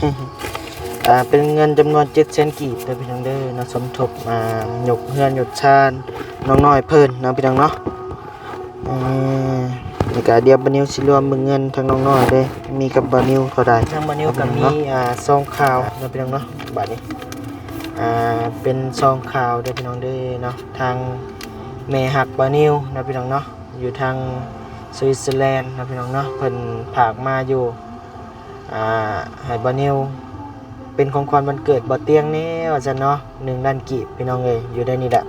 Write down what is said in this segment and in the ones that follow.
ອ່າ ເປັນເງິນຈຳນວນເຈັດແສນກີບເດີພີ່ນ້ອງເດີເນາະ ສົມທົບ ອ່າ ຍົກເຮືອນຍົກຊານນ້ອງນ້ອຍເພິ່ນເນາະພີ່ນ້ອງເນາະ. ເອີ ນີ້ກະດຽວບ່າວນິວຊິລວມເບິ່ງເງິນທາງນ້ອງນ້ອຍເດ້ ມີກັບບ່າວນິວເທົ່າໃດ. ທາງບ່າວນິວກະມີ ພີ່ນ້ອງເນາະ ອ່າ ຊອງຂາວເນາະພີ່ນ້ອງເນາະ. ບາດນີ້ ອ່າ ເປັນຊອງຂາວເດີພີ່ນ້ອງເດີເນາະ ທາງແມ່ຮັກບ່າວນິວເນາະພີ່ນ້ອງເນາະ ຢູ່ທາງສະວິດເຊີແລນເນາະພີ່ນ້ອງເນາະ ເພິ່ນຝາກມາຢູ່ ອ່າ ໃຫ້ບ່າວນິວເປັນຂອງຂວັນວັນເກີດບ່າວຕຽງແດ່ວ່າຊັ້ນເນາະ ໜຶ່ງລ້ານກີບພີ່ນ້ອງເອີຍ. ຢູ່ໃນນີ້ແຫຼະ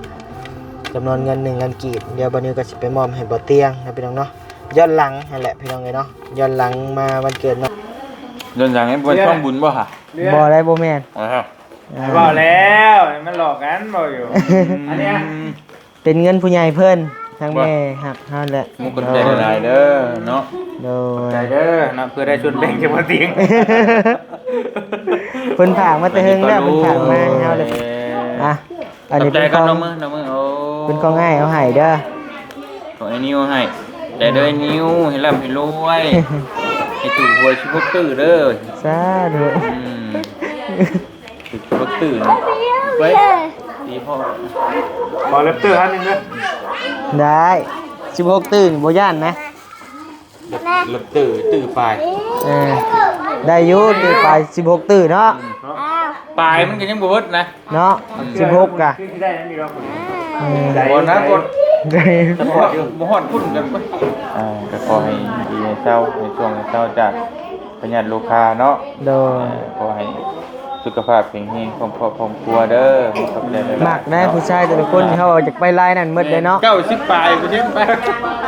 ຈຳນວນເງິນໜຶ່ງລ້ານກີບ ດຽວບ່າວນິວກໍຊິໄປມອບໃຫ້ບ່າວຕຽງເນາະພີ່ນ້ອງເນາະ ຍ້ອນຫຼັງຫັ້ນແຫຼະພີ່ນ້ອງເອີຍເນາະ ຍ້ອນຫຼັງມາວັນເກີດເນາະ. ຍ້ອນຫຼັງໃຫ້ບ່າວຊ່ອງບຸນບໍ່ຫະ? ບໍ່ໄດ້ ບໍ່ແມ່ນ. ເວົ້າແລ້ວ ມັນຫຼອກກັນເວົ້າຢູ່ ອັນເນີ້ຍ ເປັນເງິນຜູ້ໃຫຍ່ເພິ່ນ ທາງແມ່ຮັກເຮົາແຫຼະ. ຂອບໃຈຫຼາຍໆເດີເນາະ. ໂດຍ ຂອບໃຈເດີເນາະ ເພື່ອໄດ້ສ່ວນແບ່ງຈາກບ່າວຕຽງ ເພິ່ນຝາກມາແຕ່ເຫິງແລ້ວ ເພິ່ນຝາກມາໃຫ້ເຮົາເລີຍ. ອ່ະ ອັນນີ້ເປັນຂອງ ເປັນຂອງອ້າຍເອົາໃຫ້ເດີ ຂອງອ້າຍນິວໃຫ້. ແຕ່ເດີອ້າຍນິວ ໃຫ້ລ່ຳໃຫ້ລວຍ ໃຫ້ຖືກຫວຍສິບຫົກຕື້ເດີ. ສາທຸ. ອືມ ຖືກຫົກຕື້ໄປ ຕີພໍ່ ຂໍແຣັບເຕີອັນໜຶ່ງເດີ. ໄດ້ ສິບຫົກຕື້ນີ້ບໍ່ຢ້ານນະ. ແຣັບເຕີ ຕື້ປາຍ ເອີ ໄດ້ຢູ່ ຕື້ປາຍ ສິບຫົກຕື້ເນາະ. ປາຍມັນກໍຍັງບໍ່ເບິດນະເນາະ ສິບຫົກກະ ຄືຊິໄດ້ນັ້ນຢູ່ດອກ. ເອີ ບໍ່ນະ ບໍ່ ບໍ່ຮອດພຸ້ນກັນ. ອ່າ ກໍຂໍໃຫ້ດີໃຫ້ເຊົາ ໃຫ້ຊ່ວງໃຫ້ເຊົາຈາກ ພະຍາດລູກຄ້າເນາະ. ໂດຍ ເອີ ຂໍໃຫ້ສຸຂະພາບແຂງແຮງ ຄອບຄົວເດີ. ຂອບໃຈຫຼາຍໆ. ມັກໄດ໋ ເນາະ ຜູ້ຊາຍແຕ່ລະຄົນ ເຂົາຢາກໄປລາຍນັ້ນໝົດເລີຍເນາະ ເກົ້າສິບປາຍເປີເຊັນໄປ.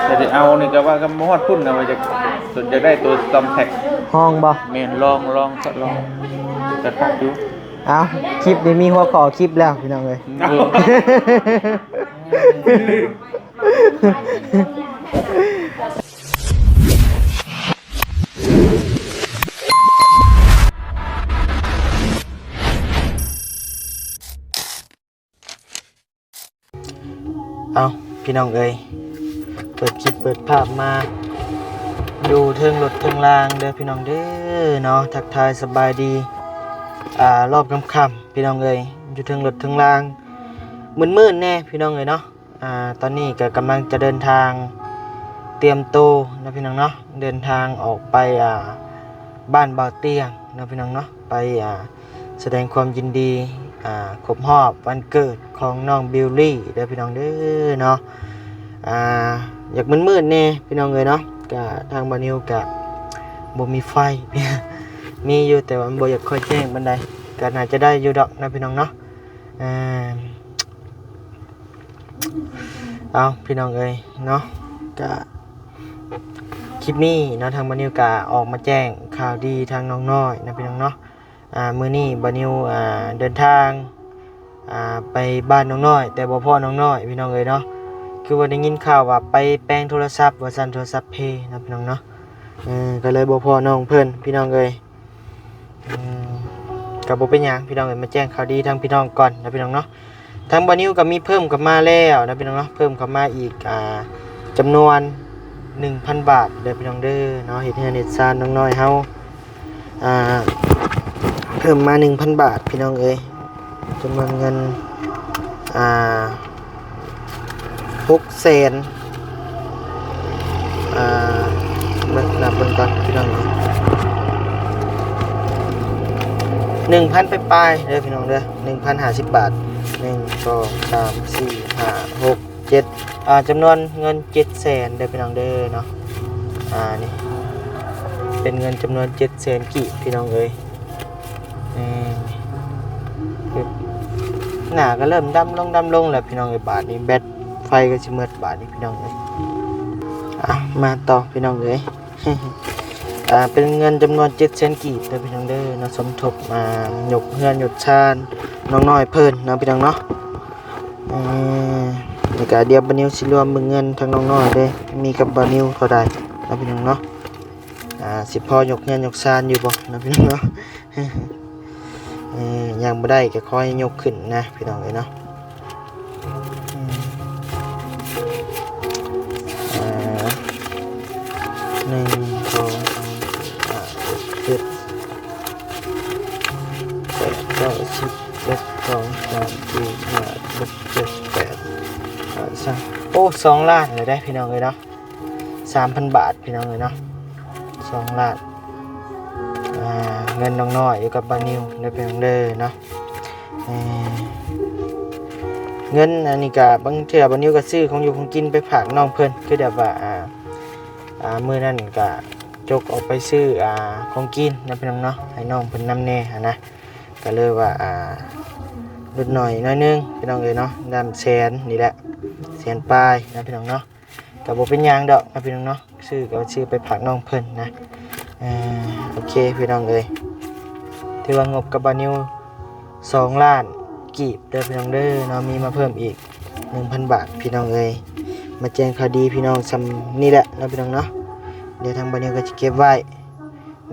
ແຕ່ຊິເອົານີ້ກໍວ່າກໍບໍ່ຮອດພຸ້ນນະ ວ່າຈະ ຢາກໄດ້ໂຕ Compact ຫ້ອງບໍ່? ແມ່ນ ລອງ ລອງ ລອງ ກໍຄັກຢູ່. ເອົ້າ ຄລິບນີ້ມີຫົວຂໍ້ຄລິບແລ້ວພີ່ນ້ອງເອີຍ. ເອົ້າ ພີ່ນ້ອງເອີຍ ເປີດຄລິບເປີດພາບມາຢູ່ເທິງລົດເທິງລາງເດີພີ່ນ້ອງເດີເນາະ. ທັກທາຍສະບາຍດີ ອ່າ ຮອບຄ່ຳໆ ພີ່ນ້ອງເອີຍ ຢູ່ເທິງລົດເທິງລາງ ມືດໆແດ່ພີ່ນ້ອງເອີຍເນາະ. ອ່າ ຕອນນີ້ກໍກຳລັງຈະເດີນທາງ ຕຽມໂຕເນາະພີ່ນ້ອງເນາະ ເດີນທາງອອກໄປ ອ່າ ບ້ານບ່າວຕຽງເນາະພີ່ນ້ອງເນາະ ໄປ ອ່າ ສະແດງຄວາມຍິນດີ ອ່າ ຄົບຮອບວັນເກີດຂອງນ້ອງບິວລີເດີພີ່ນ້ອງເດີເນາະ. ອ່າ ຢາກມືດໆແດ່ພີ່ນ້ອງເອີຍເນາະ ກະທາງບ່າວນິວກະບໍ່ມີໄຟ ມີຢູ່ແຕ່ວ່າມັນບໍ່ຢາກຄ່ອຍແຈ້ງປານໃດ ກະໜ້າຈະໄດ້ຢູ່ດອກເນາະພີ່ນ້ອງເນາະ. ອ່າ ເອົາ ພີ່ນ້ອງເອີຍເນາະ ກະຄລິບນີ້ເນາະ ທາງບ່າວນິວກະອອກມາແຈ້ງຂ່າວດີທາງນ້ອງນ້ອຍເນາະພີ່ນ້ອງເນາະ. ອ່າ ມື້ນີ້ບ່າວນິວ ອ່າ ເດີນທາງ ອ່າ ໄປບ້ານນ້ອງນ້ອຍ ແຕ່ບໍ່ພໍ້ນ້ອງນ້ອຍພີ່ນ້ອງເອີຍເນາະ. ຄືວ່າໄດ້ຍິນຂ່າວວ່າໄປແປງໂທລະສັບວ່າຊັ້ນ ໂທລະສັບເພເນາະພີ່ນ້ອງເນາະ. ເອີ ກໍເລີຍບໍ່ພໍ້ນ້ອງເພິ່ນພີ່ນ້ອງເອີຍ. ອືມ ກໍບໍ່ເປັນຫຍັງພີ່ນ້ອງເອີຍ ມາແຈ້ງຂ່າວດີທາງພີ່ນ້ອງກ່ອນນະພີ່ນ້ອງເນາະ. ທາງບ່າວນິວກໍມີເພີ່ມເຂົ້າມາແລ້ວນະພີ່ນ້ອງເນາະ ເພີ່ມເຂົ້າມາອີກ ອ່າ ຈຳນວນໜຶ່ງພັນບາດເດີພີ່ນ້ອງເດີເນາະ. ເຮັດເຮືອນເຮັດຊານນ້ອງນ້ອຍເຮົາ ອ່າ ເພີ່ມມາໜຶ່ງພັນບາດພີ່ນ້ອງເອີຍ. ຈຳນວນເງິນ ອ່າ ຫົກແສນ ອ່າ ເບິ່ງ ນັບເບິ່ງກ່ອນພີ່ນ້ອງເນາະ ໜຶ່ງພັນປາຍໆເດີພີ່ນ້ອງເດີ ໜຶ່ງພັນຫ້າສິບບາດ ໜຶ່ງ ສອງ ສາມ ສີ່ ຫ້າ ຫົກ ເຈັດ ອ່າ ຈຳນວນເງິນເຈັດແສນເດີພີ່ນ້ອງເດີເນາະ. ອ່າ ນີ້ເປັນເງິນຈຳນວນເຈັດແສນກີບພີ່ນ້ອງເອີຍ. ແມ່ນ ໜ້າກໍເລີ່ມດຳລົງ ດຳລົງແລ້ວພີ່ນ້ອງເອີຍ. ບາດນີ້ແບັດໄຟກໍຊິໝົດບາດນີ້ພີ່ນ້ອງເອີຍ. ອ່ະ ມາຕໍ່ພີ່ນ້ອງເອີຍ ອ່າ ເປັນເງິນຈຳນວນເຈັດແສນກີບເດີພີ່ນ້ອງເດີເນາະ ສົມທົບ ອ່າ ຍົກເຮືອນຍົກຊານນ້ອງນ້ອຍເພິ່ນເນາະພີ່ນ້ອງເນາະ. ເອີ ນີ້ກະດຽວບ່າວນິວຊິລວມເບິ່ງເງິນທາງນ້ອງນ້ອຍເດ້ ມີກັບບ່າວນິວເທົ່າໃດເນາະພີ່ນ້ອງເນາະ. ອ່າ ຊິພໍຍົກເຮືອນຍົກຊານຢູ່ບໍ່ເນາະພີ່ນ້ອງເນາະ. ເອີ ຍ່າງບໍ່ໄດ້ກໍຂໍໃຫ້ຍົກຂຶ້ນນະພີ່ນ້ອງເອີຍເນາະ. ເອີ ໜຶ່ງ ສອງ ສາມ ສີ່ ຫ້າ ຫົກ ເຈັດ ແປດ ເກົ້າ ສິບ ສິບເອັດ ສອງ ສາມ ສີ່ ຫ້າ ຫົກ ເຈັດ ແປດ ເກົ້າ ຊາວ ໂອ້ ສອງລ້ານແລ້ວເດ້ພີ່ນ້ອງເອີຍເນາະ ສາມພັນບາດພີ່ນ້ອງເອີຍເນາະ ສອງລ້ານ ອ່າ ເງິນນ້ອງນ້ອຍຢູ່ກັບບ່າວນິວເດີພີ່ນ້ອງເດີເນາະ ເອີ ເງິນອັນນີ້ກະບາງເທື່ອບ່າວນິວກະຊື້ຂອງຢູ່ຂອງກິນໄປຝາກນ້ອງເພິ່ນ ຄືແບບວ່າ ອ່າ ອ່າ ມື້ນັ້ນກະຈົກອອກໄປຊື້ ອ່າ ຂອງກິນນະພີ່ນ້ອງເນາະ ໃຫ້ນ້ອງເພິ່ນນຳແດ່ຫັ້ນນະ ກະເລີຍວ່າ ອ່າ ຫຼຸດໜ້ອຍໜ້ອຍໜຶ່ງພີ່ນ້ອງເອີຍເນາະ ດ້ານແສນນີ້ແຫຼະ ແສນປາຍນະພີ່ນ້ອງເນາະ ກະບໍ່ເປັນຫຍັງດອກນະພີ່ນ້ອງເນາະ ຊື້ກະຊື້ໄປຝາກນ້ອງເພິ່ນນະ ເອີ ໂອເຄພີ່ນ້ອງເອີຍ ຖືວ່າງົບກັບບ່າວນິວສອງລ້ານກີບເດີພີ່ນ້ອງເດີເນາະ ມີມາເພີ່ມອີກໜຶ່ງພັນບາດພີ່ນ້ອງເອີຍ ມາແຈ້ງຂ່າວດີພີ່ນ້ອງຊ່ຳນີ້ແຫຼະເນາະພີ່ນ້ອງເນາະ ດຽວທາງບ່າວນິວກະຊິເກັບໄວ້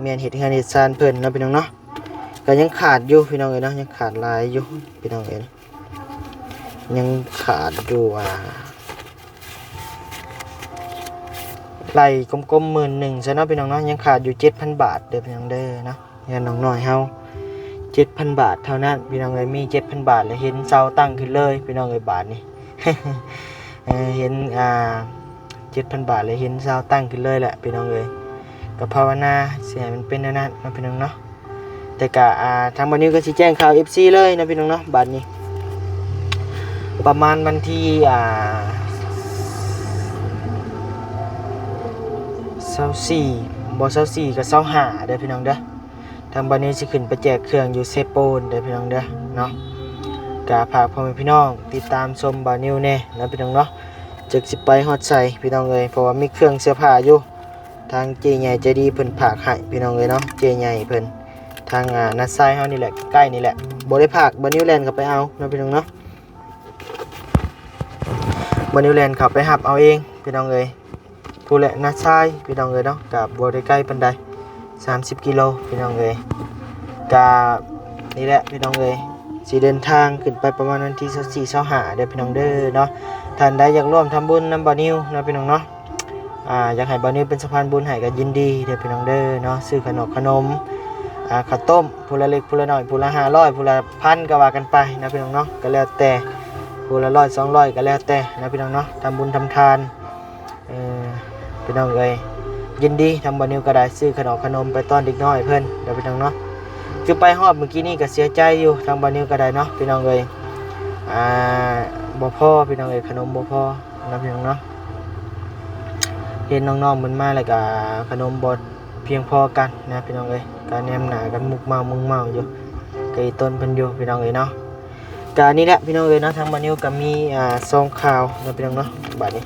ແມ່ນເຮັດເຮືອນເຮັດຊານເພິ່ນເນາະພີ່ນ້ອງເນາະ ກະຍັງຂາດຢູ່ພີ່ນ້ອງເອີຍເນາະ ຍັງຂາດຫຼາຍຢູ່ພີ່ນ້ອງເອີຍ ຍັງຂາດຢູ່ ອ່າ ໄລ່ກົມໆ ໝື່ນໜຶ່ງຊະເນາະພີ່ນ້ອງເນາະ ຍັງຂາດຢູ່ເຈັດພັນບາດເດີພີ່ນ້ອງເດີເນາະ ເຮືອນນ້ອງນ້ອຍເຮົາ ເຈັດພັນບາດເທົ່ານັ້ນພີ່ນ້ອງເອີຍ ມີເຈັດພັນບາດແລ້ວເຫັນເສົາຕັ້ງຂຶ້ນເລີຍພີ່ນ້ອງເອີຍ ບາດນີ້ ເອີ ເຫັນ ອ່າ ເຈັດພັນບາດແລ້ວເຫັນເສົາຕັ້ງຂຶ້ນເລີຍແຫຼະພີ່ນ້ອງເອີຍ ກະພາວະນາຊິໃຫ້ມັນເປັນແນວນັ້ນເນາະພີ່ນ້ອງເນາະ ແຕ່ກະ ອ່າ ທາງບ່າວນິວກະຊິແຈ້ງຂ່າວເອັຟຊີເລີຍເນາະພີ່ນ້ອງເນາະ ບາດນີ້ ປະມານວັນທີ ອ່າ ຊາວສີ່ ບໍ່ ຊາວສີ່ ກະ ຊາວຫ້າ ເດີພີ່ນ້ອງເດີ ທາງບ່າວນິວຊິຂຶ້ນໄປແຈກເຄື່ອງຢູ່ເຊໂປນເດີພີ່ນ້ອງເດີເນາະ ກະຝາກພໍ່ແມ່ພີ່ນ້ອງຕິດຕາມຊົມບ່າວນິວແດ່ເນາະພີ່ນ້ອງເນາະ ຈັກຊິໄປຮອດໃສພີ່ນ້ອງເອີຍ ເພາະວ່າມີເຄື່ອງເສື້ອຜ້າຢູ່ ທາງເຈ້ໃຫຍ່ໃຈດີເພິ່ນຝາກໃຫ້ພີ່ນ້ອງເອີຍເນາະ ເຈ້ໃຫຍ່ເພິ່ນ ທາງ ອ່າ ນ້າຊາຍເຮົານີ້ແຫຼະ ໃກ້ໆ ນີ້ແຫຼະ ບໍ່ໄດ້ຝາກ ບ່າວນິວແລ່ນເຂົ້າໄປເອົາເນາະພີ່ນ້ອງເນາະ ບ່າວນິວແລ່ນເຂົ້າໄປຮັບເອົາເອງພີ່ນ້ອງເອີຍ ພຸ້ນແຫຼະ ນ້າຊາຍພີ່ນ້ອງເອີຍເນາະ ກະບໍ່ໄດ້ໄກປານໃດ ສາມສິບກິໂລພີ່ນ້ອງເອີຍ ກະນີ້ແຫຼະພີ່ນ້ອງເອີຍ ຊິເດີນທາງຂຶ້ນໄປປະມານວັນທີຊາວສີ່ ຊາວຫ້າ ເດີພີ່ນ້ອງເດີເນາະ ທ່ານໃດຢາກຮ່ວມທຳບຸນນຳບ່າວນິວເນາະພີ່ນ້ອງເນາະ ອ່າ ຢາກໃຫ້ບ່າວນິວເປັນສະພານບຸນໃຫ້ກະຍິນດີເດີພີ່ນ້ອງເດີເນາະ ຊື້ຂະໜົມຂະໜົມ ອ່າ ເຂົ້າຕົ້ມ ຜູ້ລະເລັກຜູ້ລະນ້ອຍ ຜູ້ລະຫ້າຮ້ອຍ ຜູ້ລະພັນ ກະວ່າກັນໄປເນາະພີ່ນ້ອງເນາະ ກະແລ້ວແຕ່ ຜູ້ລະຮ້ອຍສອງຮ້ອຍ ກະແລ້ວແຕ່ເນາະພີ່ນ້ອງເນາະ ທຳບຸນທຳທານ ເອີ ພີ່ນ້ອງເອີຍ ຍິນດີ ທາງບ່າວນິວກະໄດ້ຊື້ຂະໜົມຂະໜົມໄປຕ້ອນເດັກນ້ອຍເພິ່ນເດີພີ່ນ້ອງເນາະ ຄືໄປຮອບມື້ກີ້ນີ້ກະເສຍໃຈຢູ່ ທາງບ່າວນິວກະໄດ້ເນາະພີ່ນ້ອງເອີຍ ອ່າ ບໍ່ພໍພີ່ນ້ອງເອີຍ ຂະໜົມບໍ່ພໍເນາະພີ່ນ້ອງເນາະ ເຫັນນ້ອງໆເພິ່ນມາແລ້ວກະຂະໜົມບໍ່ພຽງພໍກັນນະພີ່ນ້ອງເອີຍ ກະແນມໜ້າກັນມຸກເມົາມຸກເມົາຢູ່ ກະອີຕົນເພິ່ນຢູ່ພີ່ນ້ອງເອີຍເນາະ ກະນີ້ແຫຼະພີ່ນ້ອງເອີຍເນາະ ທາງບ່າວນິວກະມີ ອ່າ ຊອງຂ່າວເນາະພີ່ນ້ອງເນາະ ບາດນີ້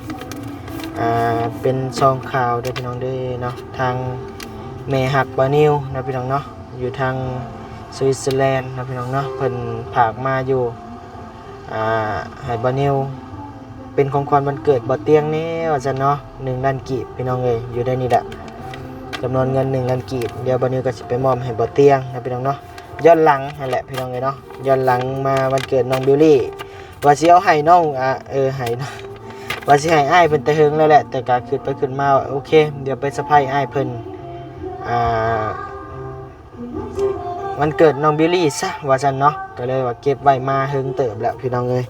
ອ່າ ເປັນຊອງຂ່າວເດີພີ່ນ້ອງເດີເນາະ ທາງແມ່ຮັກບ່າວນິວເນາະພີ່ນ້ອງເນາະ ຢູ່ທາງສະວິດເຊີແລນເນາະພີ່ນ້ອງເນາະ ເພິ່ນຝາກມາຢູ່ ອ່າ ໃຫ້ບ່າວນິວເປັນຂອງຂວັນວັນເກີດບ່າວຕຽງແດ່ວ່າຊັ້ນເນາະ ໜຶ່ງລ້ານກີບພີ່ນ້ອງເອີຍ ຢູ່ໃນນີ້ແຫຼະ ຈຳນວນເງິນໜຶ່ງລ້ານກີບ ດຽວບ່າວນິວກະຊິໄປມອບໃຫ້ບ່າວຕຽງເນາະພີ່ນ້ອງເນາະ ຍ້ອນຫຼັງຫັ້ນແຫຼະພີ່ນ້ອງເອີຍເນາະ ຍ້ອນຫຼັງມາວັນເກີດນ້ອງບິວລີ ວ່າຊິເອົາໃຫ້ນ້ອງ ອ່າ ເອີ ໃຫ້ ວ່າຊິໃຫ້ອ້າຍເພິ່ນແຕ່ເຫິງແລ້ວແຫຼະ ແຕ່ກະຄິດໄປຄິດມາ ໂອເຄ ດຽວໄປເຊີໄພອ້າຍເພິ່ນ ອ່າ ວັນເກີດນ້ອງບິວລີຊະວ່າຊັ້ນເນາະ ກະເລີຍວ່າເກັບໄວ້ມາເຫິງເຕີບແລ້ວພີ່ນ້ອງເອີຍ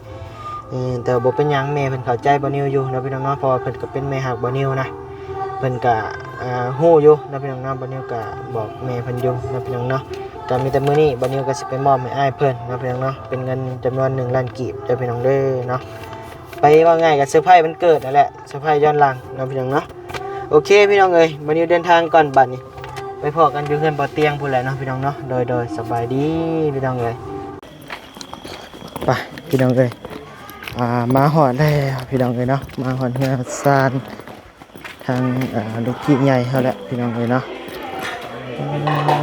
ເອີ ແຕ່ວ່າບໍ່ເປັນຫຍັງ ແມ່ເພິ່ນເຂົ້າໃຈບ່າວນິວຢູ່ເນາະພີ່ນ້ອງເນາະ ເພາະວ່າເພິ່ນກະເປັນແມ່ຮັກບ່າວນິວນະ ເພິ່ນກະ ອ່າ ຮູ້ຢູ່ເນາະພີ່ນ້ອງເນາະ ບ່າວນິວກະບອກແມ່ເພິ່ນຢູ່ເນາະພີ່ນ້ອງເນາະ ກະມີແຕ່ມື້ນີ້ບ່າວນິວກະຊິໄປມອບໃຫ້ອ້າຍເພິ່ນເນາະພີ່ນ້ອງເນາະ ເປັນເງິນຈຳນວນໜຶ່ງລ້ານກີບເດີພີ່ນ້ອງເດີເນາະ ໄປເວົ້າງ່າຍກະເຊີໄພວັນເກີດຫັ້ນແຫຼະ ເຊີໄພຍ້ອນຫຼັງເນາະພີ່ນ້ອງເນາະ ໂອເຄພີ່ນ້ອງເອີຍ ບ່າວນິວເດີນທາງກ່ອນບາດນີ້ ໄປພໍ້ກັນຢູ່ເຮືອນບ່າວຕຽງພຸ້ນແຫຼະເນາະພີ່ນ້ອງເນາະ ໂດຍ ໂດຍ ສະບາຍດີພີ່ນ້ອງເອີຍ ໄປພີ່ນ້ອງເອີຍ ອ່າ ມາຮອດແລ້ວພີ່ນ້ອງເອີຍເນາະ ມາຮອດເຮືອນຊານ ທາງ ອ່າ ລູກພີ່ໃຫຍ່ເຮົາແຫຼະພີ່ນ້ອງເອີຍເນາະ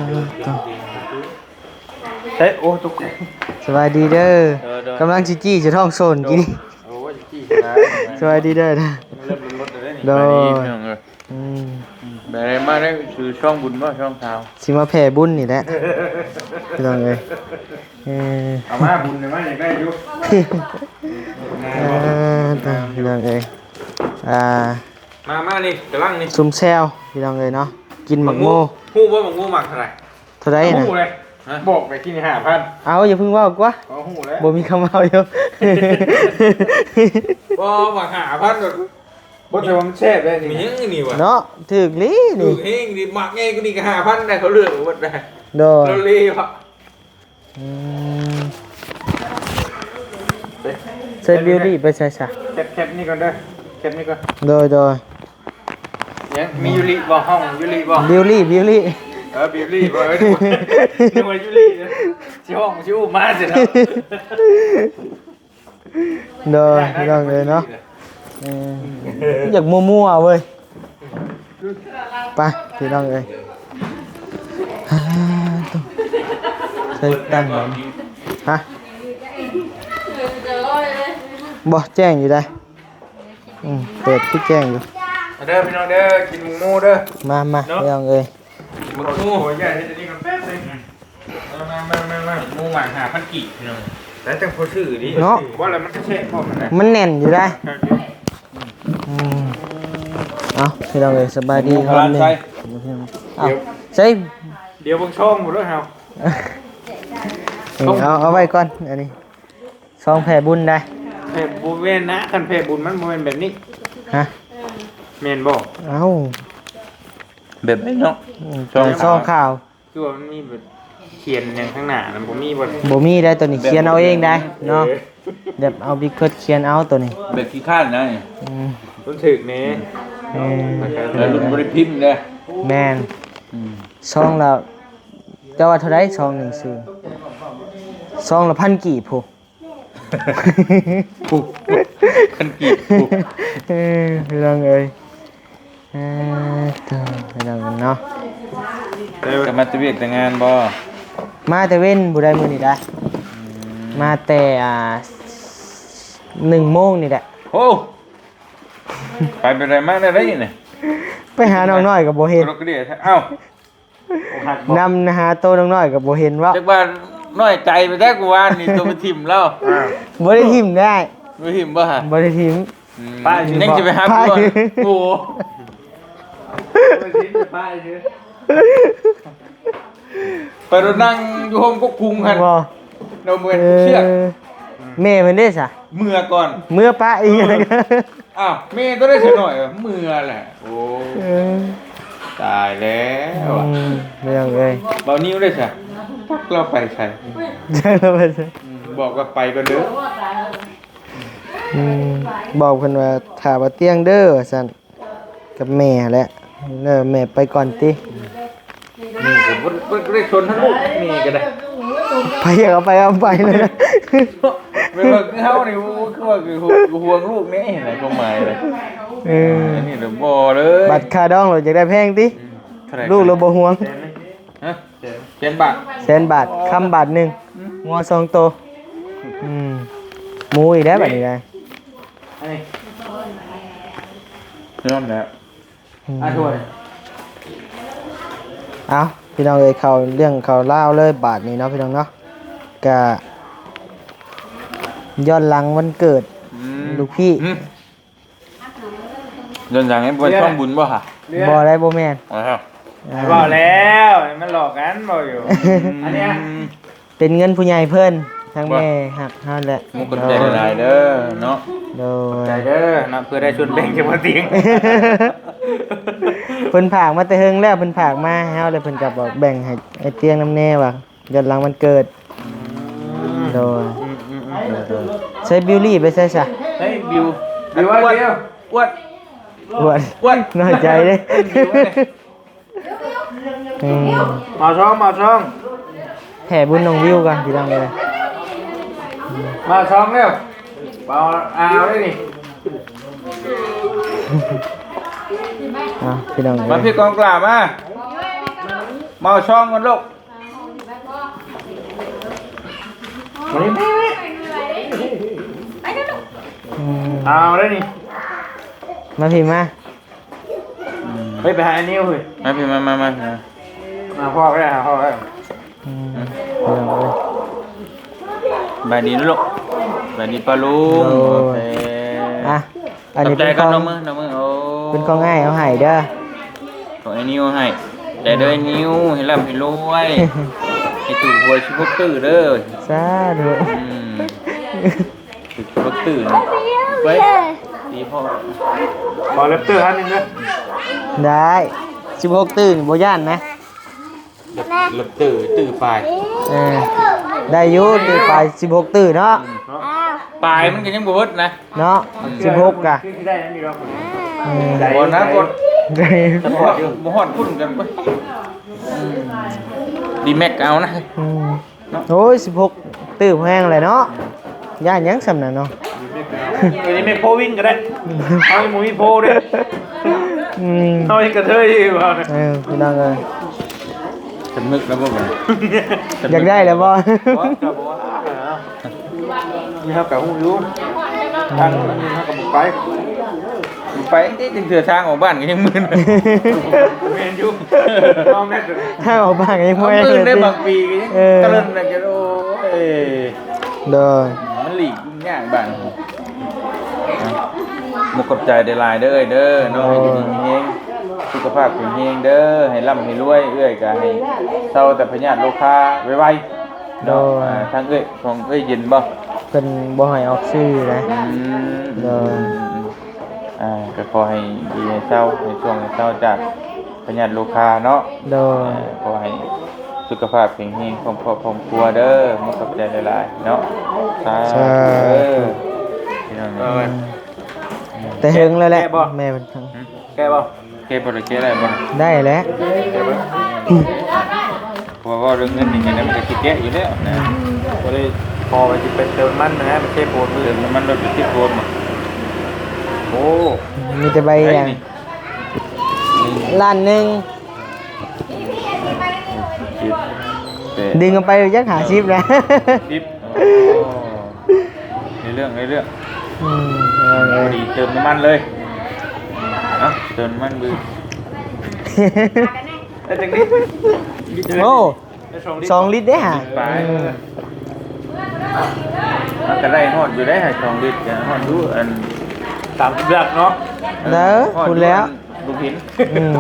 ເອີ ເອີ ໂອ້ ຕົກໃຈ ສະບາຍດີເດີ ເອີ ໂດຍ ກຳລັງຊິຈີ້ຈະທ້ອງໂສນກີ້ນີ້ ໂອ້ຍ ຈີ້ ສະບາຍດີເດີ ເລີ່ມລົດແລ້ວເດ້ນີ້ ໂດຍ ສະບາຍດີພີ່ນ້ອງເອີຍ ອືມ ໄດ້ມາໄດ້ຊື່ຊ່ອງບຸນບໍ່ ຊ່ອງຊາວ ຊິມາແຜ່ບຸນນີ້ແຫຼະ ພີ່ນ້ອງເອີຍ ເອີ ເອົາມາບຸນມາຢາກໄດ້ຢູ່ ເອີ ພີ່ນ້ອງເອີຍ ອ່າ ມາ ມານີ້ ກຳລັງນີ້ ຊຸມແຊວພີ່ນ້ອງເອີຍເນາະ ກິນໝາກໂມ ຮູ້ບໍ່ໝາກໂມໝາກເທົ່າໃດ ເທົ່າໃດນະ ຮູ້ເລີຍ ຮະ ບອກໄປກິນຫ້າພັນ. ເອົາ ຢ່າເພິ່ງເວົ້າກວ່າ ເອົາ ຮູ້ແລ້ວ ບໍ່ມີຄຳເວົ້າຢູ່. ບໍ່ ວ່າຫ້າພັນໂລດ. ບໍ່ ແຕ່ວ່າມັນແຊບເດ້ນີ້ ມີຫຍັງນີ້ວະ ເນາະ ຖືກລີນີ້ ຖືກແຮງນີ້. ໝາກໃຫຍ່ກວ່ານີ້ກໍຫ້າພັນໄດ້ ເຂົາເລືອກເບິດໄດ້. ໂດຍ ເຂົາເລວະ. ອືມ ໃສ່ບິວລີໄປໃສ່ຊະ? ແຄບ ແຄບນີ້ກ່ອນເດີ ແຄບນີ້ກ່ອນ. ໂດຍ ໂດຍ. ຍັງມີຢູລິບໍ່? ຫ້ອງຢູລິບໍ່? ບິວລີ ບິວລີ ເອີ ບິວລີບໍ່? ເອີ ນຶກວ່າຢູລິ ຊິຫ້ອງຊິອຸມມາຊິເນາະ. ໂດຍ ພີ່ນ້ອງເອີຍເນາະ ເອີ ຢາກມົວໆເວີຍ. ໄປ ພີ່ນ້ອງເອີຍ ໃສ່ຕັ້ງ ຮະ ບໍ່ ແຈ້ງຢູ່ໃດ. ອືມ ເປີດຄືແຈ້ງຢູ່. ມາເດີພີ່ນ້ອງເດີ ກິນໝູເດີ. ມາ ມາ ເນາະ ພີ່ນ້ອງເອີຍ ໝູ ຂໍອະນຸຍາດເຮັດອັນນີ້ກ່ອນແປັບໜຶ່ງ. ມາ ມາ ມາ ມາ ໝູໝາກຫ້າພັນກີບພີ່ນ້ອງ ແລ້ວຈັ່ງພໍຊື້ດີເນາະ. ບໍ່ແລ້ວມັນກະແຊບພ້ອມຫັ້ນນະ ມັນແໜ້ນຢູ່ໃດ໋. ອືມ ເອົາ ພີ່ນ້ອງເອີຍ ສະບາຍດີ ໝູພະລານໄຊ. ເອົາ ດຽວ ໃສ່ ດຽວເບິ່ງຊ່ອງພຸ້ນເດີເຮົາ. ເອົາ ເອົາໄວ້ກ່ອນ ອັນນີ້ ຊອງແຜ່ບຸນໄດ໋. ແຜ່ ບໍ່ແມ່ນນະ ຄັນແຜ່ບຸນມັນບໍ່ແມ່ນແບບນີ້. ຮະ ແມ່ນບໍ່? ເອົ້າ ແບບໃດເນາະ? ອືມ ຊອງຂາວ ຊອງຂາວ ຄືວ່າມັນມີແບບຂຽນຫຍັງຂ້າງໜ້ານະ ບໍ່ມີບໍ່? ບໍ່ມີໄດ໋ ໂຕນີ້ຂຽນເອົາເອງໄດ໋ເນາະ. ເອີ ແບບເອົາບິກເພິດຂຽນເອົາໂຕນີ້ ແບບຂີ້ຄ້ານນະ. ອືມ ມັນຖືກແນ່. ອືມ ແຕ່ລຸ້ນບໍ່ໄດ້ພິມເດ້. ແມ່ນ. ອືມ ຊອງລະ ເຈົ້າວ່າເທົ່າໃດ? ຊອງໜຶ່ງ ຊອງລະພັນກີບພຸ້ນ. ໂອ້ ພັນກີບ. ເອີ ພີ່ນ້ອງເອີຍ ເອີ ໂທ້ ພີ່ນ້ອງເນາະ. ເຈົ້າມາແຕ່ວຽກແຕ່ງານບໍ່? ມາແຕ່ເວັນພຸ້ນໃດ໋ ມື້ນີ້ໄດ໋. ອືມ ມາແຕ່ ອ່າ ໜຶ່ງໂມງນີ້ແຫຼະ. ໂອ້ ໄປແບບໃດມາແນວໃດນີ້? ໄປຫານ້ອງນ້ອຍກໍບໍ່ເຫັນ. ເອົ້າ ນຳຫາໂຕນ້ອງນ້ອຍກໍບໍ່ເຫັນເວົ້າ. ຈັກວ່ານ້ອຍໃຈໄປແທ້ ກູວານນີ້ໂຕໄປຖິ້ມລາວ. ບໍ່ໄດ້ຖິ້ມໄດ໋. ບໍ່ໄດ້ຖິ້ມບໍ່ຫະ? ບໍ່ໄດ້ຖິ້ມ. ອືມ ປະຢູ່ ຍັງຊິໄປຫາ ປະຢູ່. ໂອ້ ໄປລົດນັ່ງຢູ່ໂຮມກົກກຸງຫັ້ນ. ບໍ່ ເອົາເມືອນເຊືອກ. ເອີ ແມ່ເພິ່ນເດ້ຊະ? ເມືອກ່ອນ ເມືອປະອີກ. ເອີ ອ້າວ ແມ່ໂຕໄດ້ຊະໜ້ອຍ ເມືອແຫຼະ. ໂອ້ ເອີ ຕາຍແລ້ວ. ອືມ ພີ່ນ້ອງເອີຍ ບ່າວນິວໄດ້ຊະ? ຈັກລາວໄປໃສ ຈັກລາວໄປໃສ. ອືມ ບອກວ່າໄປກ່ອນເດີ. ອືມ ບອກເພິ່ນວ່າຖ້າວ່າຕຽງເດີ ວ່າຊັ້ນ ກັບແມ່ແຫຼະ. ເອີ ແມ່ໄປກ່ອນຕິ. ນີ້ກໍບໍ່ ບໍ່ໄດ້ຊົນທັງລູກນີ້ກໍໄດ້. ໃຜຢາກເອົາໄປເອົາໄປເລີຍ. ແມ່ນວ່າຄືເຮົານີ້ ໂອ້ ຄືວ່າຄືຫ່ວງລູກນີ້ນະ ຄວາມໝາຍນະ. ເອີ ອັນນີ້ລະບໍ່ເລີຍ. ບັດຄ່າດອງລະຢາກໄດ້ແພງຕິ. ອືມ ເທົ່າໃດ? ລູກລະບໍ່ຫ່ວງ. ແສນໜຶ່ງ ຮະ? ແສນ ແສນບາດ ແສນບາດ ຄຳບາດໜຶ່ງ. ອືມ ງົວສອງໂຕ. ອືມ ໝູອີກແລ້ວບາດນີ້ນະ. ອັນນີ້ ຍອມແລ້ວ. ອືມ ອ່າ ຖ້ວຍ. ເອົາ ພີ່ນ້ອງເອີຍ ເຂົ້າເລື່ອງເຂົ້າລາວເລີຍບາດນີ້ເນາະ ພີ່ນ້ອງເນາະ. ກະຍ້ອນຫຼັງວັນເກີດ ອືມ ລູກພີ່. ອືມ ຍ້ອນຫຍັງ? ບໍ່ແມ່ນຊ່ວງບຸນບໍ່ຫະ? ບໍ່ໄດ້ ບໍ່ແມ່ນ. ອ້າວ ອ່າ ເວົ້າແລ້ວ ມັນຫຼອກກັນ ເວົ້າຢູ່. ອືມ ອັນເນີ້ຍ ເປັນເງິນຜູ້ໃຫຍ່ເພິ່ນ ທາງແມ່ຮັກເຮົາແຫຼະ. ມຸກຂອບໃຈຫຼາຍໆເດີເນາະ. ໂດຍ ຂອບໃຈເດີເນາະ ເພື່ອໄດ້ສ່ວນແບ່ງຈາກບໍ່ຕຽງ. ເພິ່ນຝາກມາແຕ່ເຫິງແລ້ວ ເພິ່ນຝາກມາໃຫ້ເຮົາ ແລ້ວເພິ່ນກໍບອກແບ່ງໃຫ້ໄອ້ຕຽງນຳແດ່ວ່າ ຍ້ອນຫຼັງວັນເກີດ. ອືມ ໂດຍ ອືມໆໆ ໂດຍໆ. ໃຊ້ບິວລີໄປໃສຊະ? ໃຊ້ບິວ ບິວ ອວດ ອວດ ອວດ ອວດ ນ້ອຍໃຈເດ້. ເອີ ມາຊ່ອງ ມາຊ່ອງ ແຜ່ບຸນນ້ອງວິວກ່ອນ ພີ່ນ້ອງເອີຍ. ມາຊ່ອງແລ້ວ ເອົາ ເອົາໄດ້ນີ້. ອ່ະ ພີ່ນ້ອງເອີຍ ມາພີ່ກອງກລາ ມາ ມາຊ່ອງກັນລູກ. ອືມ ເອົາໄດ້ນີ້ ມາພີ່ມາ. ເຮີ້ຍ ໄປຫາໄອ້ນິວເຮີ້ຍ. ມາພີ່ ມາ ມາ ມາ ມາ ພໍ່ໄປຫາພໍ່ໄປ. ອືມ ພີ່ນ້ອງເອີຍ ສະບາຍດີລູກ ສະບາຍດີປ້າລຸງ. ໂດຍ ໂອເຄ ອ່ະ ອັນນີ້ເປັນຂອງ ຂອບໃຈກັບນ້ອງມື ນ້ອງມື. ໂອ້ ເປັນຂອງອ້າຍເອົາໃຫ້ເດີ ຂອງໄອ້ນິວໃຫ້. ແຕ່ເດີ ອືມ ໄອ້ນິວ ໃຫ້ລ່ຳໃຫ້ລວຍ ເຮ ຖືກຫວຍສິບຫົກຕື້ເດີ. ສາທຸ. ອືມ ຖືກສິບຫົກຕື້ນີ້ ໄວ້ຕີພໍ່ ຂໍແຣັບເຕີອັນໜຶ່ງເດີ. ໄດ້ ສິບຫົກຕື້ນີ້ບໍ່ຢ້ານນະ. ແຣັບເຕີຕື້ປາຍ. ເອີ ໄດ້ຢູ່ ຕື້ປາຍ ສິບຫົກຕື້ເນາະ. ປາຍມັນກໍຍັງບໍ່ເບິດນະເນາະ. ອືມ ສິບຫົກກະ ຄືຊິໄດ້ນັ້ນຢູ່ດອກ. ເອີ ບໍ່ນະ ບໍ່ ບໍ່ຮອດພຸ້ນກັນ. ອືມ ດີແມັກເອົານະ. ອືມ ໂອ້ຍ ສິບຫົກຕື້ແພງແຫຼະເນາະ. ຢ້ານຫຍັງສ່ຳນັ້ນເນາະ. ອັນນີ້ແມ່ນໂພວິນກໍໄດ້. ເຮົາຍັງບໍ່ມີໂພເດ້. ອືມ ເຮົາຍັງກະເທີຍຢູ່ເຮົານະ. ເອີ ພີ່ນ້ອງເອີຍ ສຳນຶກແລ້ວບໍ່ບັດນີ້? ຢາກໄດ້ແລ້ວບໍ່? ບໍ່ ກໍບໍ່ວ່າ. ນີ້ເຮົາກໍຮູ້ຢູ່ ທາງນີ້ເຮົາກໍບໍ່ໄປ. ໄປຕິ ຈັ່ງເທື່ອທາງອອກບ້ານກໍຍັງມື່ນ. ແມ່ນຢູ່ ເອົາແມ່ນ ທາງອອກບ້ານກໍຍັງເມື່ອຍເລີຍຕິ. ບາງປີກໍຍັງ ເອີ ກະເລີນນະ. ໂອ້ຍ ໂດຍ ມັນຫຼີກຍາກບ້ານ. ມຸກຂອບໃຈຫຼາຍໆເດີເອີຍເດີເນາະ. ໂດຍ ໃຫ້ຢູ່ດີມີແຮງ ສຸຂະພາບແຂງແຮງເດີ ໃຫ້ລ່ຳໃຫ້ລວຍ. ເອື້ອຍກໍໃຫ້ເຊົາແຕ່ພະຍາດໂລຄາໄວໆ. ໂດຍ ເນາະ. ອ່າ ທາງເອື້ອຍ ຂອງເອື້ອຍເຢັນບໍ່? ເພິ່ນບໍ່ໃຫ້ອອກຊື່ນະ. ອືມ ໂດຍ ອ່າ ກໍຂໍໃຫ້ດີໃຫ້ເຊົາ ໃຫ້ຊ່ວງໃຫ້ເຊົາຈາກພະຍາດໂລຄາເນາະ. ໂດຍ ອ່າ ຂໍໃຫ້ສຸຂະພາບແຂງແຮງ ຄອບຄົວ ຄອບຄົວເດີ. ຂອບໃຈຫຼາຍໆເນາະ. ສາ ສາທຸ ທຸ ເດີ ພີ່ນ້ອງ. ອືມ ແຕ່ເຖິງແລ້ວແຫຼະ ແມ່ເພິ່ນ. ແກະບໍ່? ແກະບໍ່ໄດ້ ແກະໄດ້ບໍ່? ໄດ້ແຫຼະ ແກະບໍ່? ເພາະວ່າເວົ້າເລື່ອງເງິນນີ້ ຈັ່ງໃດມັນກໍຊິແກະຢູ່ແລ້ວນະ. ອືມ ບໍ່ໄດ້ ພໍໄວ້ຊິໄປເຕີມນ້ຳມັນນະ ມັນເຊໂປນ. ເຕີມນ້ຳມັນລົດໄປເຊໂປນບໍ່? ໂອ້ ມີແຕ່ໃບຢ່າງ ໄດ້ນີ້ ລ້ານໜຶ່ງ. ເຈັດ ແປດ ດຶງອອກໄປຈັກຫ້າສິບນະ. ສິບ ໂອ້ ໃນເລື່ອງ ໃນເລື່ອງ. ອືມ ພໍດີເຕີມນ້ຳມັນເລີຍ. ເອົາ ເຕີມນ້ຳມັນບຶດ. ໄດ້ຈັກລິດ? ໂອ້ ໄດ້ສອງລິດ ສອງລິດເດ້ຫາ. ໄປ ອືມ ມັນກໍໄດ້ຮອດຢູ່ເດ້ຫາ ສອງລິດກໍຮອດຢູ່. ອັນ ສາມສິບຫຼັກເນາະ. ເອີ ເດີ ຮອດຢູ່ ພຸ້ນແລ້ວ ອັນ ດົງເຫັນ. ອືມ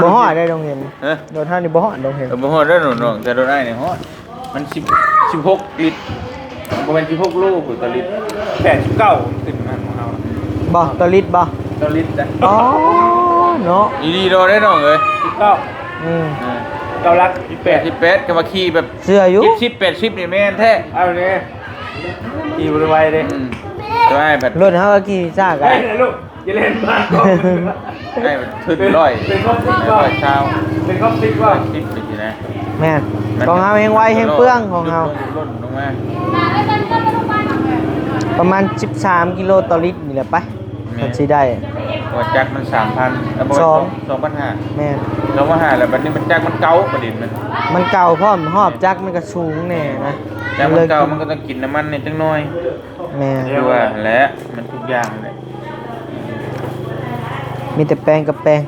ບໍ່ຮອດໄດ້ດົງເຫັນ. ຮະ? ລົດເຮົານີ້ບໍ່ຮອດດົງເຫັນ. ເອີ ບໍ່ຮອດໄດ້ນ້ອງໆ ແຕ່ລົດອ້າຍນີ້ຮອດ. ມັນສິບ ສິບຫົກລິດ ບໍ່ແມ່ນສິບຫົກໂລພຸ້ນ ຕໍ່ລິດ. ແປດສິບເກົ້າຂຶ້ນນະຂອງເຮົາ. ບໍ່ ຕໍ່ລິດບໍ່? ຕໍ່ລິດນະ. ອໍ ເນາະ ອີ່ຫຼີໂລເດ້ນ້ອງເອີຍ. ສິບເກົ້າ. ອືມ ເອີ ເກົ້າຫຼັກ ສິບແປດ ສິບແປດ ກໍວ່າຂີ່ແບບເຊື່ອຢູ່ ເຈັດສິບ ແປດສິບນີ້ແມ່ນແທ້. ເອົາເດ້ ຂີ່ບໍ່ໄດ້ໄວເດ້. ອືມ ແຕ່ວ່າແບບ ລົດເຮົາກໍຂີ່ຊ້າກະ ເຮີ້ຍ ລູກ ຢ່າເລ່ນມາກ ໄດ້ມັນຂຶ້ນຮ້ອຍ ເປັນຄອມຟິດບໍ່? ຮ້ອຍຊາວ ເປັນຄອມຟິດບໍ່? ຄອມຟິດຈັ່ງຊີ້ນະ. ແມ່ນ ມັນ ຂອງເຮົາແຮງໄວແຮງເປືອງຂອງເຮົາ. ຫຼຸດລົງ ຫຼຸດລົງ ລົງມາ ປະມານສິບສາມກິໂລຕໍ່ລິດນີ້ແຫຼະໄປ. ແມ່ນ ມັນຊິໄດ້ ເພາະວ່າຈັກມັນສາມພັນ ເອີ ບໍ່ແມ່ນ ສອງ ສອງພັນຫ້າ. ແມ່ນ ສອງພັນຫ້າ ແລ້ວບັດນີ້ມັນຈັກມັນເກົ່າ ປະເດັນມັນ ມັນເກົ່າພ້ອມ ຮອບຈັກມັນກໍສູງແດ່ນະ. ຈັກມັນເກົ່າ ມັນກໍຕ້ອງກິນນ້ຳມັນແດ່ຈັກໜ້ອຍ. ແມ່ນ ຄືວ່າຫັ້ນແຫຼະ ມັນທຸກຢ່າງແຫຼະ ມີແຕ່ແປງກັບແປງ.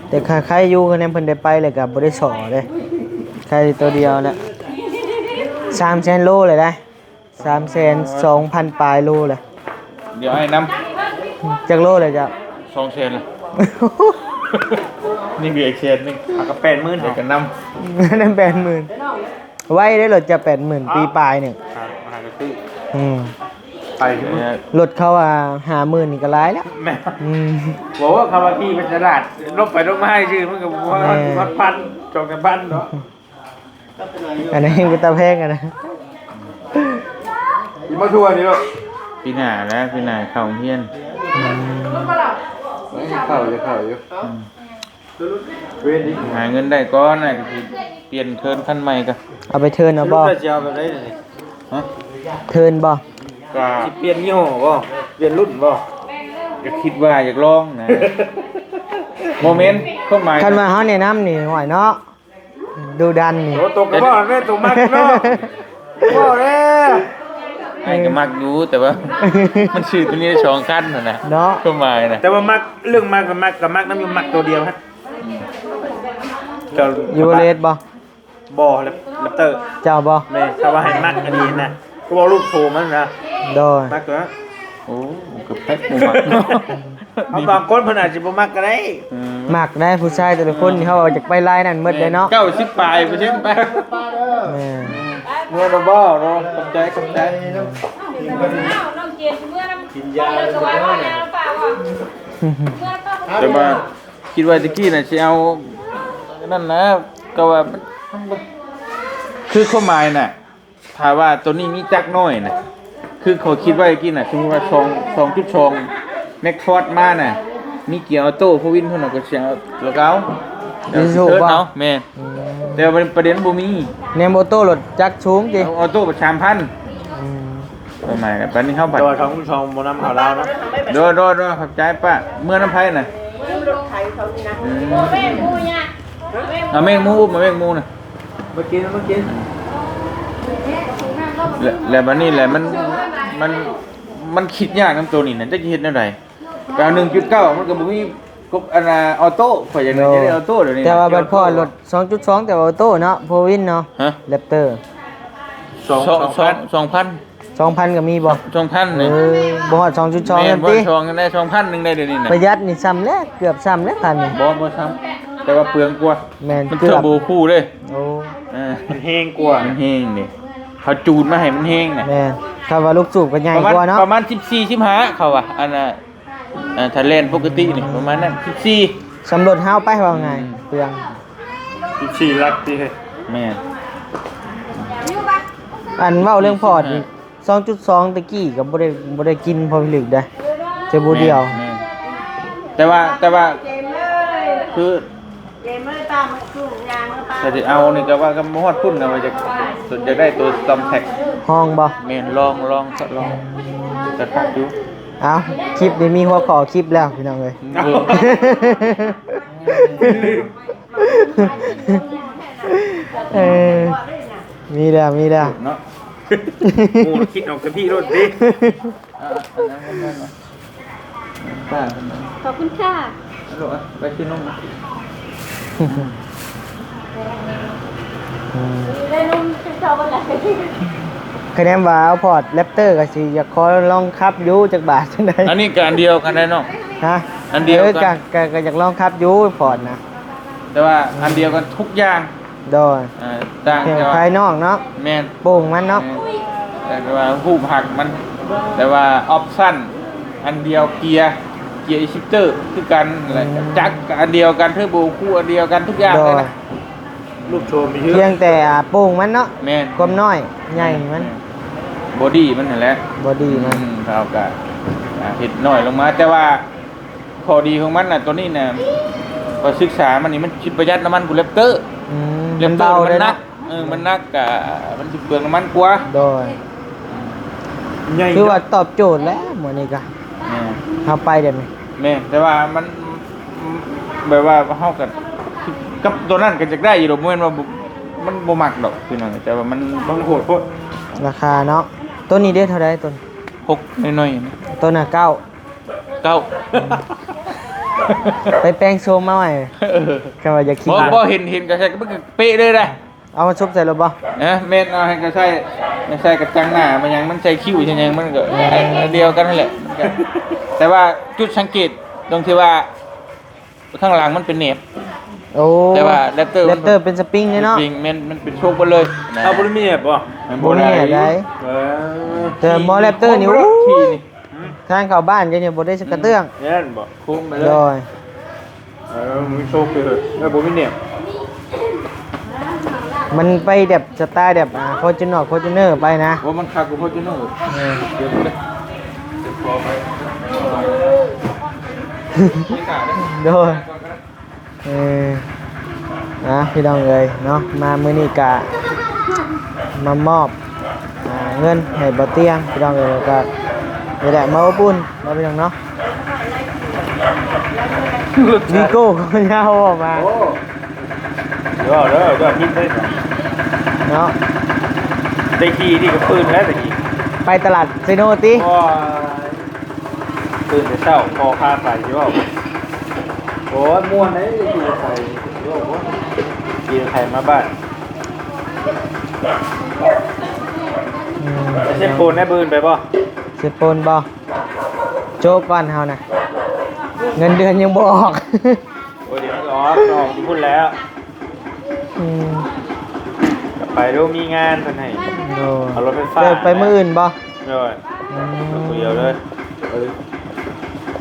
ແຕ່ຄາ ໄຄຢູ່ ຄະແນນເພິ່ນໄດ້ໄປແລ້ວກໍບໍ່ໄດ້ສໍ້ເດ້ ໄຄໂຕດຽວແຫຼະ. ສາມແສນໂລແລ້ວໄດ໋ ສາມແສນສອງພັນປາຍໂລແລ້ວ. ດຽວອ້າຍນຳ ຈັກໂລແລ້ວເຈົ້າ? ສອງແສນແລ້ວ ຍັງເຫຼືອອີກແສນໜຶ່ງ. ເອົາກໍແປດໝື່ນ ເອົາກໍນຳ ນັ້ນແປດໝື່ນ. ໄວເດ້ລົດຈະແປດໝື່ນ ປີປາຍໜຶ່ງ. ຫາກໍຄື ອືມ ໄປ ລົດເຂົາວ່າຫ້າໝື່ນນີ້ກໍຫຼາຍແລ້ວ. ແມ່ນ ອືມ ບອກວ່າຄຳວ່າຂີ່ໄປຕະຫຼາດ ລົບໄປລົບມາຊື່ ມັນກໍບໍ່ຮອດ ແມ່ນ ຮອດພັນ ສອງສາມພັນເນາະ. ອັນນັ້ນແຮງເປັນຕາແພງຫັ້ນນະ. ກິນມາທົ່ວນີ້ເນາະ ປີໜ້າແຫຼະ ປີໜ້າເຂົ້າໂຮງຮຽນ. ອືມ ເຂົ້າຢູ່ ເຂົ້າຢູ່ ອືມ ຫາເງິນໄດ້ກ່ອນນະ ກໍຊິປ່ຽນເທີນຄັນໃໝ່ກໍ ເອົາໄປເທີນເອົາບໍ່? ສະຫຼຸບແລ້ວຊິເອົາແບບໃດນີ້? ຮະ? ເທີນບໍ່? ກໍຊິປ່ຽນຍີ່ຫໍ້ບໍ່? ປ່ຽນລຸ້ນບໍ່? ກໍຄິດວ່າຢາກລອງນະ. ບໍ່ແມ່ນ ຄວາມໝາຍ ຄັນວ່າເຮົາແນະນຳນີ້ ໂອ້ຍເນາະ ດຸດັນນີ້. ໂອ້ ໂຕກໍບໍ່ແມ່ນໂຕມັກເນາະ ບໍ່ແລ້ວ. ອ້າຍກໍມັກຢູ່ ແຕ່ວ່າມັນຊື້ໂຕນີ້ໄດ້ສອງຄັນຫັ້ນນະ ເນາະ ຄວາມໝາຍນະ. ແຕ່ວ່າມັກ ເລື່ອງມັກກໍມັກ ກໍມັກນຳຢູ່ ມັກໂຕດຽວຫັ້ນ. ເຈົ້າຢູ່ເລດບໍ່? ບໍ່ ແຣັບ ແຣັບເຕີ. ເຈົ້າບໍ່? ແມ່ນ ຖ້າວ່າໃຫ້ມັກອັນນີ້ນະ ກໍເວົ້າລູກໂທມັນນະ. ໂດຍ ມັກຕົວນັ້ນ. ໂອ້ ກໍແພັກບໍ່ມັກເນາະ. ເອົາ ບາງຄົນເພິ່ນອາດຊິບໍ່ມັກກໍໄດ້. ອືມ ມັກໄດ໋ ຜູ້ຊາຍແຕ່ລະຄົນນີ້ ເຮົາຢາກໄປລາຍນັ້ນໝົດເດ້ເນາະ ເກົ້າສິບປາຍເປີເຊັນໄປ. ແມ່ນ ເມື່ອລະບໍ່ເນາະ ຂອບໃຈ ຂອບໃຈ. ແຕ່ວ່າຄິດວ່າຕະກີ້ນະຊິເອົານັ້ນນະ ກໍວ່າ ຄືຄວາມໝາຍນະ ຖ້າວ່າໂຕນີ້ມີຈັກໜ້ອຍນະ ຄືຂ້ອຍຄິດໄວ້ກີ້ນະ ສົມມຸດວ່າສອງ ສອງຈຸດສອງ ແມັກຟອດມານະ ມີເກຍອໍໂຕ້ ໂຟວິນພຸ້ນນະ ກໍຊິເອົາ ແລ້ວກໍເອົາ ແມ່ນ ອືມ ແຕ່ວ່າປະເດັນບໍ່ມີ ແນມອໍໂຕ້ລົດຈັກສູງຕິ ເອົາອໍໂຕ້ບັດສາມພັນ ອືມ ປະມານກັນ ບັດນີ້ເຮົາບັດ ແຕ່ວ່າສອງສອງບໍ່ນຳເຂົ້າລາວເນາະ ໂດຍ ໂດຍ ໂດຍ ຂອບໃຈປ້າ ເມືອນຳໃຜນະ ອືມ ເອົາແມງໝູ ເອົາແມງໝູນະ ມາກິນ ມາກິນ ແລະ ແລະບັດນີ້ແຫຼະ ມັນ ມັນ ມັນຄິດຍາກນຳໂຕນີ້ນະ ຈັກຊິເຮັດແນວໃດ ແບບໜຶ່ງຈຸດເກົ້າ ມັນກໍບໍ່ມີກົບ ອັນນ່າ ອໍໂຕ້ ຂ້ອຍຢາກໄດ້ ໂດຍ ອໍໂຕ້ດຽວນີ້ ແຕ່ວ່າບັດພໍ້ລົດສອງຈຸດສອງ ແຕ່ວ່າອໍໂຕ້ເນາະ ໂຟວິນເນາະ ຮະ ແຣັບເຕີ ສອງ ສອງ ສອງພັນ ສອງພັນ ສອງພັນກໍມີບໍ່? ສອງພັນນີ້ ເອີ ບໍ່ຮອດສອງຈຸດສອງ ແມ່ນ ນັ້ນຕິ ບໍ່ຮອດສອງ ຍັງໄດ້ສອງພັນໜຶ່ງໄດ້ດຽວນີ້ນະ ປະຢັດນີ້ຊ້ຳແລ້ວ ເກືອບຊ້ຳແລ້ວຄັນນີ້ ບໍ່ ບໍ່ຊ້ຳ ແຕ່ວ່າເປືອງກວ່າ ແມ່ນ ມັນເທີບໂບຄູ່ເດ້ ໂອ້ ເອີ ມັນແຮງກວ່າ ມັນແຮງເດ້ ເຂົາຈູດມາໃຫ້ມັນແຮງນະ ແມ່ນ ຖ້າວ່າລູກສູບກໍໃຫຍ່ກວ່າເນາະ ປະມານ ປະມານສິບສີ່ ສິບຫ້າ ເຂົາວ່າ ອັນນ່າ ເອີ ຖ້າແລ່ນປົກກະຕິນີ້ປະມານນັ້ນ ສິບສີ່ ສຳລົດເຮົາໄປ ເວົ້າງ່າຍ ອືມ ເປືອງ ສິບສີ່ຫຼັກຕິ ແມ່ນ ອັນເວົ້າເລື່ອງພອດນີ້ ສອງຈຸດສອງ ຕະກີ້ກໍບໍ່ໄດ້ ບໍ່ໄດ້ກິນພໍພິລຶກໄດ໋ ເທື່ອຜູ້ດຽວ ແມ່ນ ແມ່ນ ແຕ່ວ່າ ແຕ່ວ່າ ຄື ເກມເລີຍ ຕາມມາສູ່ຍາງມາ ຖ້າຊິເອົານີ້ກໍວ່າກໍບໍ່ຮອດພຸ້ນນະ ວ່າຈະ ຢາກໄດ້ໂຕສະຕອມແທັກ ຮອງບໍ່? ແມ່ນ ລອງ ລອງ ທົດລອງ ກໍຄັກຢູ່ ເອົ້າ ຄລິບນີ້ມີຫົວຂໍ້ຄລິບແລ້ວ ພີ່ນ້ອງເອີຍ ເອີ ເອີ ມີແລ້ວ ມີແລ້ວເນາະ ໂອ້ ຄິດອອກແຕ່ພີ້ໂລດຕິ ອ່າ ອັນນັ້ນ ອັນນັ້ນ ຂອບຄຸນຄ່ະ ໄປຊື້ນົມ ອືມ ໄດ້ນົມເຈົ້າເບິດແລ້ວ ຄະແນນວ່າເອົາພອດແຣັບເຕີກໍຊິຢາກຂໍລອງຂັບຢູ່ຈັກບາດຈັ່ງໃດ ອັນນີ້ກໍອັນດຽວກັນໄດ໋ນ້ອງ ຮະ ອັນດຽວກັນ ເອີ ກໍ ກໍ ກໍຢາກລອງຂັບຢູ່ພອດນະ ແຕ່ວ່າອັນດຽວກັນທຸກຢ່າງ ໂດຍ ເອີ ຕ່າງແຕ່ວ່າພາຍນອກເນາະ ແມ່ນ ໂປ່ງມັນເນາະ ແມ່ນ ແຕ່ວ່າຮູບຮັກມັນ ແຕ່ວ່າອອບຊັນອັນດຽວ ເກຍ ເກຍອີຊິບເຕີຄືກັນ ແລະ ອືມ ຈັກກໍອັນດຽວກັນ ເທີໂບຄູ່ອັນດຽວກັນທຸກຢ່າງເລີຍນະ ໂດຍ ລູກໂຊມີ ພຽງແຕ່ ອ່າ ໂປ່ງມັນເນາະ ແມ່ນ ຄວາມນ້ອຍໃຫຍ່ມັນ ແມ່ນ ບໍດີມັນຫັ້ນແຫຼະ ບໍດີມັນ ອືມ ເຮົາກໍ ອ່າ ເຮັດນ້ອຍລົງມາ ແຕ່ວ່າ ຂໍ້ດີຂອງມັນນະ ຕົວນີ້ນະ ຂ້ອຍສຶກສາມັນນີ້ ມັນຊິປະຢັດນ້ຳມັນກວ່າແຣັບເຕີ ອືມ ແຣັບເຕີມັນເບົາເດ້ ມັນໜັກ ເນາະ ເອີ ມັນໜັກກະ ມັນຊິເປືອງນ້ຳມັນກວ່າ ໂດຍ ໃຫຍ່ ຖືວ່າຕອບໂຈດແລ້ວມື້ນີ້ກະ ແມ່ນ ເຮົາໄປແບບນີ້ ແມ່ນ ແຕ່ວ່າມັນ ແບບວ່າເຮົາກະ ກັບຕົວນັ້ນກະຢາກໄດ້ຢູ່ດອກ ບໍ່ແມ່ນວ່າບໍ່ ມັນບໍ່ມັກດອກ ຄືນັ້ນ ແຕ່ວ່າມັນ ມັນໂຫດໂພດ ລາຄາເນາະ ຕົວນີ້ເດ້ເທົ່າໃດຕົວນີ້ ຫົກໜ້ອຍໆ ຕົວນັ້ນເກົ້າ ເກົ້າ ໄປແປງໂສມມາໃໝ່ ເອີ ຄັນວ່າຢາກຂີ່ ບໍ່ ບໍ່ ເຫັນ ເຫັນກໍໃສ່ ມັນກໍເປະເລີຍນະ ເອົາມາຊຸບໃສ່ລົດບໍ່? ເອີ ແມ່ນ ເອົາໃຫ້ກໍໃສ່ ໃສ່ກະຈັງໜ້າ ມັນຫຍັງ ມັນໃສ່ຄິ້ວໃສ່ຫຍັງ ມັນກໍ ເອີ ອັນດຽວກັນຫັ້ນແຫຼະ ແຕ່ວ່າຈຸດສັງເກດຕົງທີ່ວ່າ ຂ້າງຫຼັງມັນເປັນແໜບ ໂອ້ ແຕ່ວ່າແຣັບເຕີ ແຣັບເຕີເປັນສະປຣິງເລີຍເນາະ ສະປຣິງ ແມ່ນ ມັນເປັນໂຊກເບິດເລີຍນະ ເອົາ ບໍ່ໄດ້ມີແໜບບໍ່? ມັນບໍ່ໄດ້ ບໍ່ມີແໜບໃດ ເອີ ແຕ່ມໍແຣັບເຕີນີ້ ໂອ້ຍ ທາງເຂົ້າບ້ານກໍຍັງບໍ່ໄດ້ສັກກະເຕື້ອງ ແມ່ນບໍ່? ໂຄ້ງໄປເລີຍ ໂດຍ ເອີ ມີໂຊກເລີຍ ແລ້ວບໍ່ມີແໜບ ມັນໄປແບບສະໄຕແບບ ອ່າ ຟໍຈູນເນີ ຟໍຈູນເນີໄປນະ ໂອ້ ມັນຄັກກວ່າຟໍຈູນເນີ ເອີ ໂດຍ ເອີ ອ່າ ພີ່ນ້ອງເອີຍເນາະ ມາມື້ນີ້ກະມາມອບ ອ່າ ເງິນໃຫ້ບໍ່ຕຽງ ພີ່ນ້ອງເອີຍ ແລ້ວກະນີ້ແຫຼະ ມາອົບອຸ່ນເນາະ ພີ່ນ້ອງເນາະ ວີໂກ້ກໍຍາວອອກມາ ໂອ້ ເດີ ເດີ ເດີ ເນາະ ໄດ້ຂີ່ນີ້ກໍປືນແລ້ວຕະກີ້ ໄປຕະຫຼາດເຊໂນຕິ ໂອ້ຍ ຕື່ນແຕ່ເຊົ້າ ພໍ່ພາໄປ ຊິເວົ້າ ໂອ້ຍ ມ່ວນເດ້ ຂີ່ໄປ ຊິເວົ້າ ຂີ່ໄປມາບ້ານ ອືມ ເຊັດໂປນໄດ້ ມື້ອື່ນໄປບໍ່? ເຊັດໂປນບໍ່? ໂຈະກ່ອນເຮົານະ ເງິນເດືອນຍັງບໍ່ອອກ ໂອ້ຍ ອອກ ອອກຢູ່ພຸ້ນແລ້ວ. ອືມ ກໍໄປດູ ມີງານເພິ່ນໃຫ້ ໂດຍ ເອົາລົດໄຟຟ້າ ໄປ ໄປມື້ອື່ນບໍ່? ໂດຍ ອືມ ຜູ້ດຽວເລີຍ. ເອີ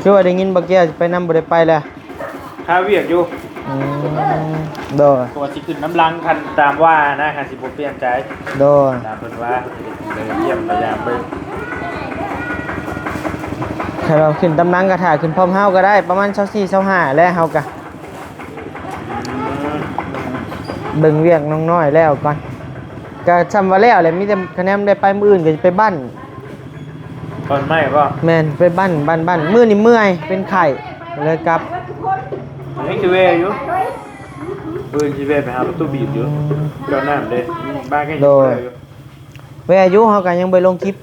ຄືວ່າໄດ້ຍິນບໍ່ແກ້ວຊິໄປນຳ ບໍ່ໄດ້ໄປແລ້ວ? ຄາວຽກຢູ່. ອືມ ໂດຍ ເພາະວ່າຊິຂຶ້ນນຳຫຼັງ ຄັນຕາມວ່ານະ ຄັນຊິບໍ່ປ່ຽນໃຈ. ໂດຍ ຕາມເພິ່ນວ່າ ໄປຢ້ຽມໄປຢາມເບິ່ງ. ຄັນວ່າຂຶ້ນຕາມຫຼັງກໍຖ້າຂຶ້ນພ້ອມເຮົາກໍໄດ້ ປະມານຊາວສີ່ ຊາວຫ້າແຫຼະ ເຮົາກໍ ອືມ ເບິ່ງວຽກນ້ອງນ້ອຍແລ້ວກ່ອນ ກໍຊ່ຳວ່າແລ້ວແຫຼະ ມີແຕ່ຄະແນນໄດ້ໄປ ມື້ອື່ນກໍຊິໄປບ້ານ. ຕອນໃໝ່ບໍ່? ແມ່ນ ໄປບ້ານ ບ້ານ ບ້ານ ມື້ນີ້ເມື່ອຍ ເປັນໄຂ້ ເລີຍກັບ. ຍັງຊິແວ່ຢູ່ ມື້ອື່ນຊິແວ່ໄປຫາປະຕູບີບຢູ່ ອືມ ເຈົ້ານ້ຳເດ້ ບ້ານໃກ້ຊິເມື່ອຍຢູ່. ໂດຍ ແວ່ຢູ່ ເຮົາກໍຍັງບໍ່ໄດ້ລົງຄລິບ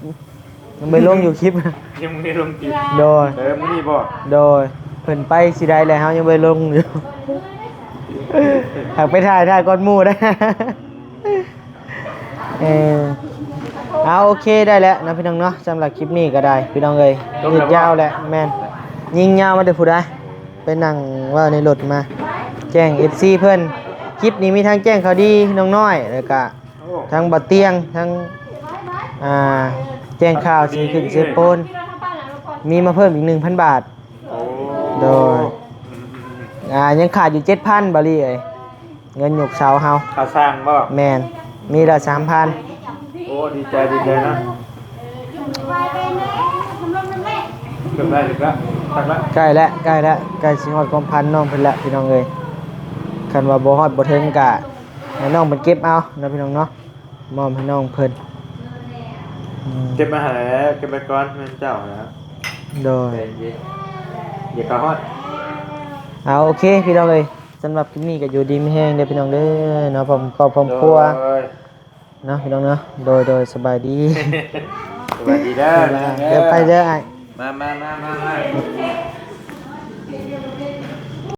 ຍັງບໍ່ໄດ້ລົງຢູ່ຄລິບ ຍັງບໍ່ໄດ້ລົງຄລິບ. ໂດຍ ເອີ ມື້ນີ້ບໍ່? ໂດຍ ເພິ່ນໄປຊິໄດ້ແລ້ວ ເຮົາຍັງບໍ່ໄດ້ລົງຢູ່ ຫາກໄປຖ່າຍ ຖ່າຍກ່ອນໝູ່ໄດ້. ເອີ ເອົາ ໂອເຄ ໄດ້ແລ້ວເນາະ ພີ່ນ້ອງເນາະ. ສຳລັບຄລິບນີ້ກໍໄດ້ ພີ່ນ້ອງເອີຍ ຍືດຍາວແຫຼະ. ແມ່ນ ຍິງຍາວມາແຕ່ຜູ້ໃດ ໄປນັ່ງເວົ້າໃນລົດມາ ແຈ້ງເອັຟຊີເພິ່ນ. ຄລິບນີ້ມີທັງແຈ້ງຂ່າວດີນ້ອງນ້ອຍ ແລ້ວກະ ໂອ້ ທັງບ່າວຕຽງ ທັງ ອ່າ ແຈ້ງຂ່າວເຊຂຶ້ນເຊໂປນ ມີມາເພີ່ມອີກໜຶ່ງພັນບາດ. ໂອ້ ໂດຍ ອືມໆໆ ອ່າ ຍັງຂາດຢູ່ເຈັດພັນ ບ່າວລີເອີຍ ເງິນຍົກເສົາເຮົາ. ຄ່າສ້າງບໍ່? ແມ່ນ ມີລະສາມພັນ. ໂອ້ ດີໃຈ ດີໃຈນະ. ເກືອບໄດ້ ເກືອບລະ ຕັກລະ ໃກ້ແລ້ວ ໃກ້ແລ້ວ ໃກ້ຊິຮອດຄວາມຝັນນ້ອງເພິ່ນແລ້ວ ພີ່ນ້ອງເອີຍ. ຄັນວ່າບໍ່ຮອດບໍ່ເຖິງກະໃຫ້ນ້ອງເພິ່ນເກັບເອົາເນາະ ພີ່ນ້ອງເນາະ. ມອບໃຫ້ນ້ອງເພິ່ນ ອືມ ເກັບມາໃຫ້ແລ້ວ ເກັບໄວ້ກ່ອນ ແມ່ນເຈົ້າຫັ້ນແຫຼະ. ໂດຍ ໃຈເຢັນ ດຽວກໍຮອດ. ເອົາ ໂອເຄ ພີ່ນ້ອງເອີຍ ສຳລັບຄລິບນີ້ກໍຢູ່ດີມີແຮງເດີພີ່ນ້ອງເດີເນາະ ພ້ອມຄອບພ້ອມຄົວ ໂດຍ ເນາະພີ່ນ້ອງເນາະ. ໂດຍ ໂດຍ ສະບາຍດີ ສະບາຍດີເດີ ດຽວໄປເດີອ້າຍ ມາ ມາ ມາ ມາ.